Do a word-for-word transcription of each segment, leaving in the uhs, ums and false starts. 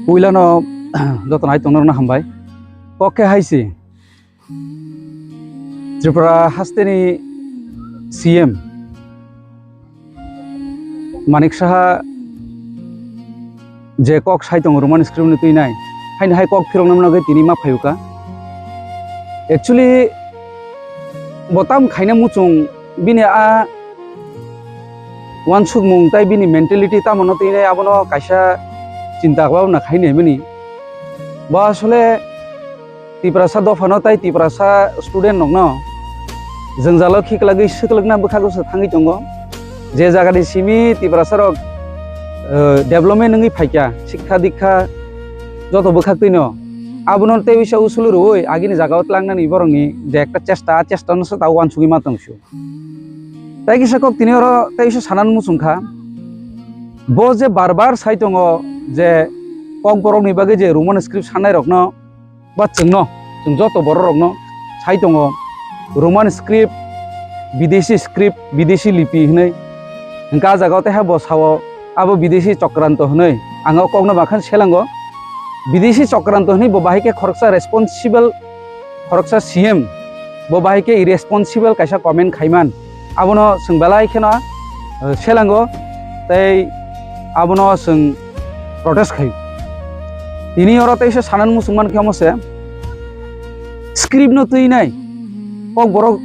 Puilano joto nai tongno rwna hambai. Kok khe hai si. Tripura hasteni C M Manik Saha je kok sai tongo Roman script ni twi nai, haino hai kok phirokna mano khe tini ma phaiyuka. Actually, bo tam khaina muchung bini a uansukmung tei bini mentality tamo no twi nai abono kaisa chinta bhabna khai nai mani. Bo asole Tiprasa dophano tei Tiprasa student rokno jwngjalo khiklagwi swklwkna bwkhago se thangwi tongo. Je jagani simi Tiprasa rok, eh, development wngwi phaikha, sikha dikha joto bwkhaktwino abono tei uisa usulu rwui agini jagao tlangnani borokni je ekta chesta, a chesta no se ta uansugwi ma tong sio. Tei kisa kok tini oro tei kisa sanani muchung kha. Bo je bar bar sai tongo je Kokborokni bagwi je Roman script sanai rokno ba chwngno, chwng joto borok rokno sai tongo Roman script, Bidesi script, Bidesi lipi hinwi. Hwnkhe a jagao tei bo sao abo Bidesi chokranto hinwi. Ang o kokno bakhan selango. Bidesi chokranto hinwi bo bahai khe khoroksa responsible khoroksa C M bo bahai khe irresponsible kaisa comment khaiman, abono chwng belai kheno, eh, selango tei abono chwng protest khai. Tini oro teisa sanani muchungman khe omo se script no twi nai, Kokborok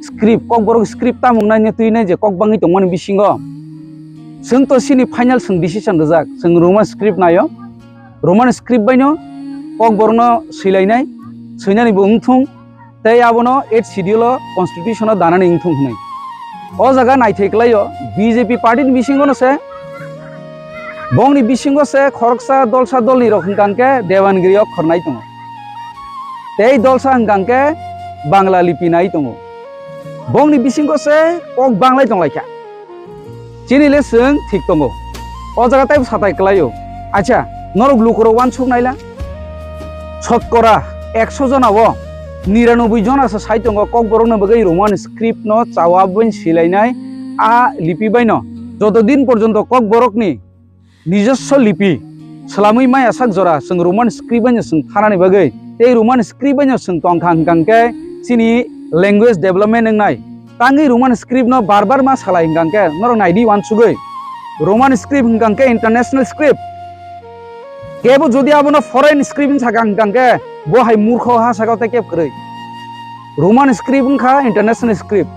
script, Kokborok script tamung nai no twi nai je kok bangwi tongmani bisingo chwng to sini final chwng decision rijak, chwng Roman script naio. Roman script baino Kokborokno swilainai, swinani bo wngthung, tei abono eighth schedule o constitution o danani wngthung hwnwi. O jaga naithai kwlaio B J P party ni bisingo no se bongni bisingo se khoroksa dolsa dolni rok hwnkha hwnkhe Devanagiri okhor nai tongo. Tei dolsa hwnkha hwnkhe Bangla lipi nai tongo. Bongni bisingo se kok banglai tonglaikha. Chini le chwng thik tongo. O jaga tei satai kwlaio. Acha, norok lukurok uansuk naila. Sotkora ekso jona o niranoboi jona se sai tongo Kokborokno bagwi Roman script no chawa bai silainai a lipi baino. Joto din porjonto Kokborokni nijoswo lipi swlamwi maya sak jora chwng Roman script baino chwng thanani bagwi. Tei Roman script baino chwng tongkha hwnkha hwnkhe chini language development wngnai. Tangwi Roman script no bar bar ma salai hwnkha hwnkhe norok naidi uansugwi. Roman script hwnkha hwnkhe international script. Kebo jodi abono foreign script wng sakha hwnkha hwnkhe bo hai murkho ha sakao tei kebo kwrwi. Roman script wngkha international script.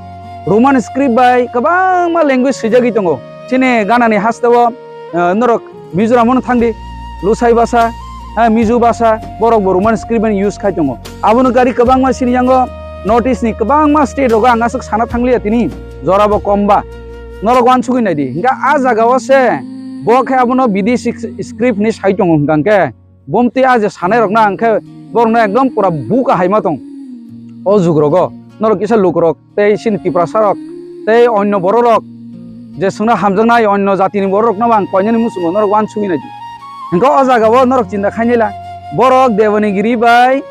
Roman script bai kwbangma language swijagwi tongo. Chini ganani hasteo, eh, norok Mizoram-o no thangdi, Lusai basa, ha, Mizo basa, borok bo Roman script bai use khai tongo. Abono gari kwbangma sini yango North East ni kwbangma state rogo ang aswk sana thangliya tini, jorabo komba. Norok uansugwi naidi. Hingkha a jagao se bo khe abono bidesi script hinwi sai tongo hingkha hingkhe, bomtwi a je sanai rokno ang khe borokno ekdom pura buka hai ma tong. O jug rogo norok kisa lukurok tei chini Tiprasa rok tei onno borok rok je chwngno hamjaknai onno jatini borok rokno ang koinani muchungo norok uansugwi naidi. Hingkhe o jaga o norok chinta khainai la, borok Devanagiri bai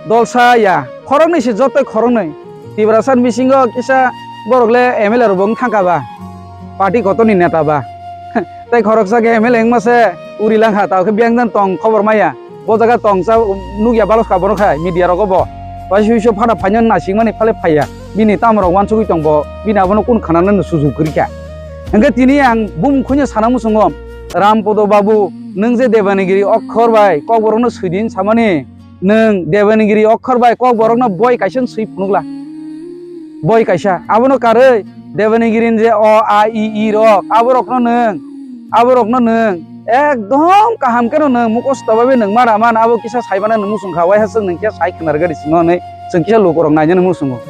dolsa ya, khoroknwi se jotoi khoroknwi. Tiprasa ni bisingo kisa borok le M L A rok bo wng thangkha ba, party kotor ni neta ba. Tei khoroksa khe M L A wngma se uri langkha, tao khe biyang jan tong khobor maya. Bo jaga tong cha nukya balos ka bono khai media rogo bo. Waisa wiso phana phaina naisingmani phale phaiya. Bini tamo rok uansugwi tong bo, bini abono kun khananani sujuk kwrwi kha. Hingkhe tini ang bumung khuino sana muchungo, Rampodo babu, nwng je Devanagiri okhor bai Kokborokno swidi samani, nwng Devanagiri okhor bai Kokborokno boi kaisa swi phunukla. Boi kaisa. Abono karwi Devanagiri ni je o, a, i, i rok, aborokno nwng, aborokno nwng ekdom kaham kheno nwng mukhosto bhabe nwng ma rama, abo kisa saimano nwng muchung kha, waisa chwng nwng khe sai khwnar gari sino hwnwi chwng kisa lukurok nainani muchungo.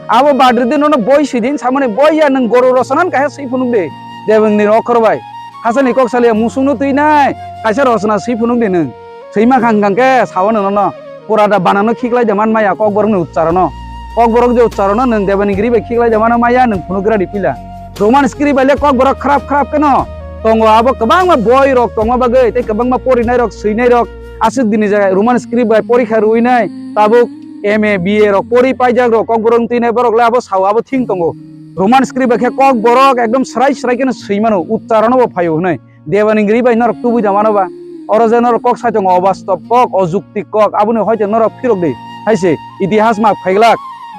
Abo badri di nono boi sidi samani boi ya, nwng goro rosonan kaisa swi phunuk di, Devanagiri okhor bai. Hachani kok saliya muchungno twi nai, kaisa rosona swi phunuk di nwng. Swi ma khang khang khe sao nwng nono. Pura da banano khiklai de man maya Kokborokni uchcharono. Kokborok je uchcharono nwng Devanagiri bai khiklai de mano maya nwng phunuk gra di pila. Roman script bai le Kokborok khrap khrap kheno tongo, abo kwbangma boi rok tongma bagwi tei kwbangma porinai rok swinai rok aswk dini jaga Roman script bai porikha rwinai tabuk M A, B A rok pori paijak rok Kokborok twi nai borok le abo sao abo thing tongo. Roman script bai khe kok borok ekdom srai srai kheno swi mano, uchcharono bo phaio hwnwi. Devanagiri bai norok tubui da mano ba? Oro je norok kok sai tongo, obastob kok, ojukti kok, aboni hoite norok phirok di. Hai se, itihas map khaiglak.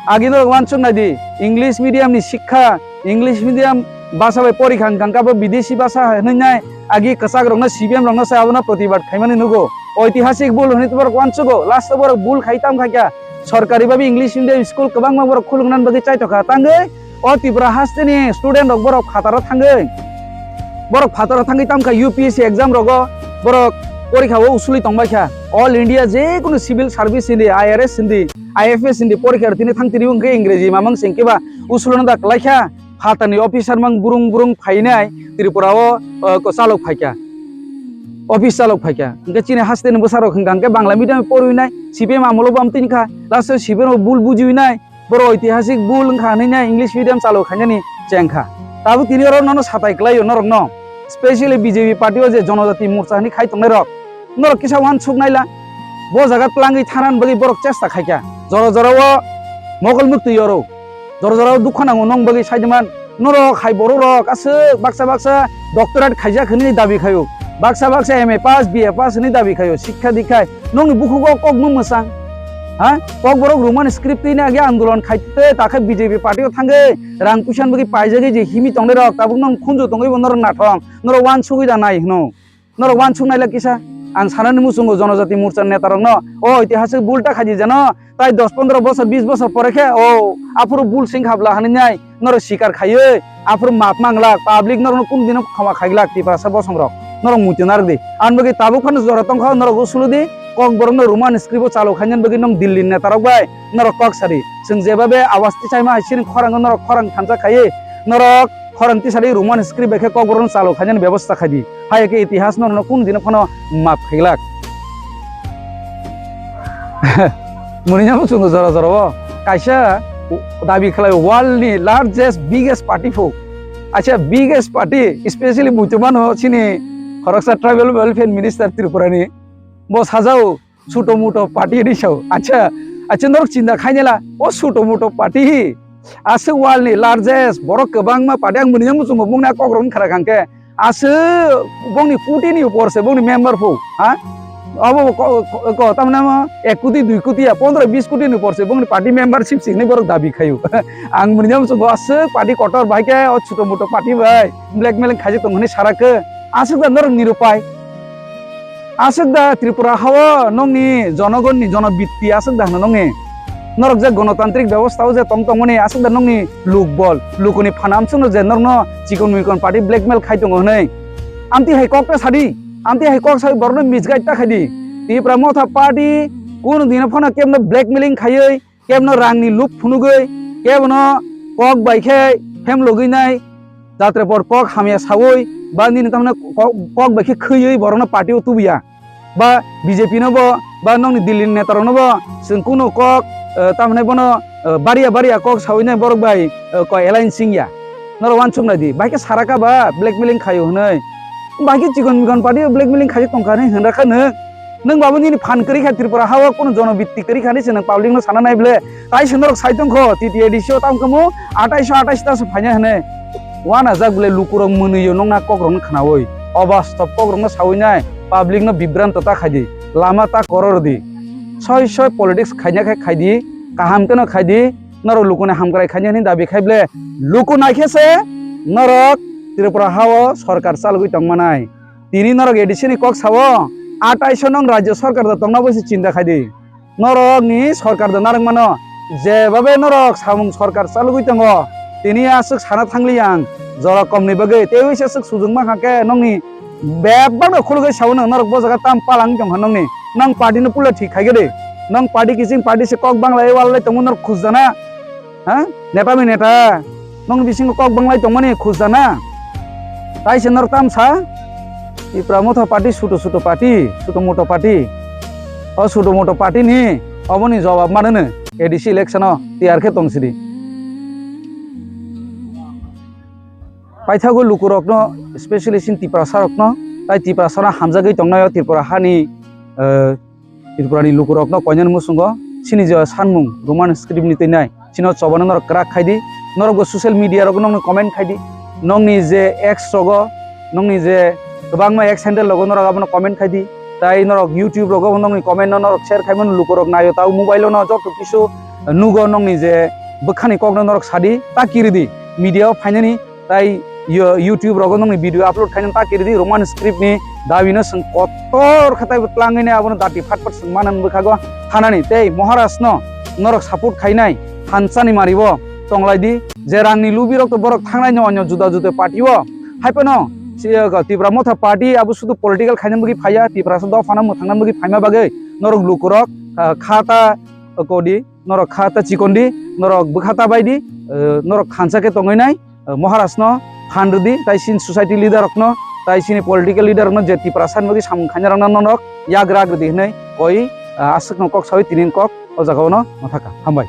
Agi norok uansuk nai di, English medium ni sikha, English medium basa bai porikha hwnkha khe bo bidesi basa hwnwi nai, agi kwchak rokno C P M rokno sai abono protibad khaimani nugo. Oitihasik bul hwnwi borok uansugo, last o borok bul khai tam khaikha. Sorkari babi English medium school kwbangma borok khuluknani bagwi chaitokha. Tangwi o Tripura hasteni student rok borok phataro thangwi, borok phataro thangwi tamkha U P S C exam rogo borok porikha o usuli tongbaikha. All India jekunu civil service hindi, I R S hindi, I F S hindi porikha tini thang tini wngkhe Ingreji mamang sengkhe ba usulano da kwlaikha. Phatani officer mang burung burung phainai Tripura o, o, ko chalok phaikha. Office chalok phaikha. Hwnkhe chini hasteni bwsarok hwnkha hwnkhe Bangla medium porwinai, C P M amolo bo amtwini kha. Last o C P M rok bul bujiwinai. Borok oitihasik bul wngkha hwnwi nai English medium chalok khainani chengkha. Tabuk tini oro nono satai kwlaio norokno. Specially B J P party o je Jonojati Morcha hwnwi khai tongnai rok. Norok kisa uansuk naila. Bo jaga tlangwi thanani bagwi borok chesta khaikha. Jora jora o mokol muktwi oro. Jora jora o dukha nango nong bagwi saidiman. Norok hai borok rok aswk baksa baksa doctorate khaijak hwnwi dabi khaio. Baksa baksa M A pass, B A pass hwnwi dabi khaio. Sikha dikhai. Nongni bukhugo kok mung mwsang. Ha? Kok borok Roman script twi nai agi andolon khai tei takhe B J P party o thangwi rang puisan bagwi paijagwi je himi tongnai rok tabuk nong khunju tongwi bo norok nathong. Norok uansugwi da nai hwno. Norok uansuk naila kisa. Ang sanani muchungo Jonojati Morcha neta rokno. O itihasik bul ta khaidi jeno. Tai dos pondro bosor, bis bosor pore khe, o, aphuru bul sing khabla hwnwi nai, norok sikar khaiwi, aphuru map manglak, public norokno kunu dino khama khaiglak, Tiprasa bosongrok, norok muitu narwk di. Ani bagwi tabuk phano jora tongkha, norok usulu di, kok borokno Roman script o chalok khainani bagwi nong Delhi ni netarok bai, norok kok sadi. Chwng jebabe awas tisaima hai chini khorango norok khorang thansa khaiwi, norok khorang tisadi Roman script bai khe kokborokno chalok khainani bebosta khaidi. Hai khe itihas norokno kunu dino phano map khaiglak. Mwnwi no chwng jora jora o kaisa dabi khlai world ni largest biggest party pho. Acha biggest party, specially muitu mano chini khoroksa tribal welfare minister Tripura ni. Bo sajao suto muto party hinwi sao. Acha, acha norok chinta khainela, o suto muto party hi aswk world ni largest borok kwbangma party, ang mwnwi no muchungo bongni a kokrok wngkha kha hwnkhe aswk bongni koti ni upor se bongni member pho, ha? Obo ko, ko, ko, tamni amo ek koti, dui koti ya, pondro bis koti ni upor se bongni party membership sini borok dabi khaio. Ang mwnwi no muchungo aswk party kotor bai khe o suto muto party bai blackmailing khaijak tong hwnwi sara khe aswk da norok nirupai. Aswk da Tripura hao nongni jonogonni jonobitti aswk da hwno nongni? Norok je gonotantrik bebosta o je tong tongmani aswk da nongni lukbol, lukuni phan amsukno je norokno chikon mikon party blackmail khai tongo hwnwi? Amtwi hai kok ta sadi, amtwi hai kok sai borokno misguide ta khaidi. Tipra Motha party kunu dino phano kebno blackmailing khaiwi, kebno rangni luk phunugwi, kebono kok bai khe phemlogwi nai, jatra por kok hamya sawi, ba nini tamno kok, kok bai khe khwiwi borokno party o tubuya. Ba B J P no bo, ba nokni Delhi ni neta rokno bo, chwng kunu kok, eh, tamhinai bono, eh, baria baria kok sawi nai borok bai, eh, ko alliance singya. Norok uansuk nai di, bai khe sara kha ba blackmailing khaio hwnwi. Bai khe chikon mikon party o blackmailing khai tongkha hwnwi hwnra kha nwng. Nwng babo nini phan kwrwi kha Tripura hao, kunu jonobitti kwrwi kha hwnwi se nwng public no sana nai ble. Tai se norok sai tongkho, T T A D C o tamo kamo atais atais ta se phaina hwnwi. Uanajak ble lukurok mwnwi o nokna kokrokno khnaui. Obastob kokrokno saui nai, public no bibranto ta khai di. Lama ta koror di. Soi soi politics khaina khe khai di, kaham keno khai di, norok lukuni hamkrai khaina hwnwi dabi khai ble. Luku nai khe se norok Tripura hao sorkar chalogwi tongmanai. Tini norok A D C ni kok sao, atais o nong rajyo sorkar da tongna bai se chinta khai di. Norok ni sorkar da narwk mano, jebabe norok samung sorkar chalogwi tongo, tini aswk sana thangli ang, jora kom ni bagwi teiwi se aswk sujung mankha khe nongni bebak no khulugwi sao nang norok bo jaga tam palang tongkha nongni, nong party no puila thik khai khe de, nong party kiching party se kok banglai walai tongma norok khujana. Ha? Neta ni neta. Nong bisingo kok banglai tongmani khujana. Tai se norok tam sa? Tipra Motha party, suto suto party, suto moto party. O suto moto party ni oboni jawab mano no A D C election o tiyar khe tong sidi. Paithago lukurokno, specially sin Tiprasa rokno, tai Tiprasa no hamjagwi tongnai o Tripura hani, eh, Tripura ni lukurokno koinani muchungo chini je sanmung Roman script ni twi nai, chino chobano norok kwrak khai di, Norok bo social media rogo nokni comment khai di, nokni je X rogo, nokni je kwbangma X handle rogo norok abono comment khai di, tai norok YouTube rogo nokni comment no norok share khai mano, lukurok naio, tao mobile o no joto kisu nugo, nokni je bwkhani kok no norok sadi, ta kiri di media o phainani, tai yo-, YouTube rogo nokni video upload khainani ta kiri di, Roman script ni dabi no chwng kotor khe taibo tlangwi nai abono dati phat phat chwng manani bwkhago thanani, tei Maharaj no norok support khainai thansa ni mari bo tonglai di, je rang ni lubi rok to borok thangnai no onyo juda juda party o, hai phano si, eh, Tipra Motha party abo sudu political khaina bagwi phaiya, Tiprasa dophano mwthangna bagwi phaima bagwi norok lukurok, ah, kha ta kodi, norok kha ta chikon di, norok bwkha ta bai di, eh, norok thansa khe tongwi nai, eh, Maharaj no phan rw di, tai chini society leader rok no, tai chini political leader rok no je Tiprasa ni bagwi samung khaina rok no norok yagra rw di hinwi koi, ah, aswk no kok sawi tini kok o jaga o no ma thaka. Hambai.